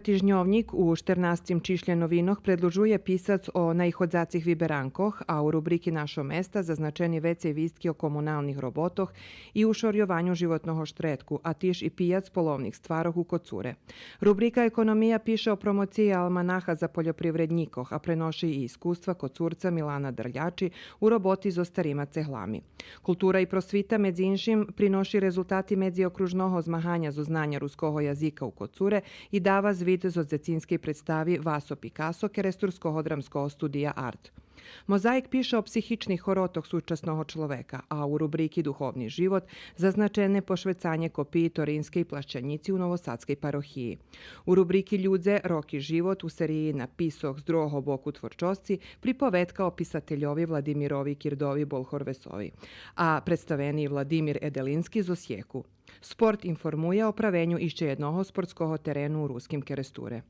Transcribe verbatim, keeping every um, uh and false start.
Тижньовнїк у штернасцим чишлє новинох предлужує писац о наиходзацих виберанкох, а у рубрики Нашо места зазначени вецей вистки о комуналних роботох и ушорйованю животного штредку, а тиж и пияц половних стварох у Коцуре. Рубрика Економия пише о промоциї алманаха за польопривреднїкох, а преноши и искуства Коцурца Милана Дрлячи у роботи зоз старима цеглами. Култура и просвита, медзи иншим, приноши резултати медзиокружного змаганя зоз знаня руского язика у Коцуре и дава звит зоз дзецинскей представи Васо Пикасо керестурского драмского студия Арт. Мозаїк пише о психичних хоротох сучасного чловека, а у рубрики Духовни живот зазначене пошвецанє копиї Торинскей плащанїци у Новосадскей парохиї. У рубрики Людзе, роки, живот у сериї Написох з другого боку творчосци приповедка о писательови Владимирови Кирдови Болхорвесови, а представени Владимир Еделински з Осиєку. Спорт информує о правеню ище єдного спортского терену у Руским Керестуре.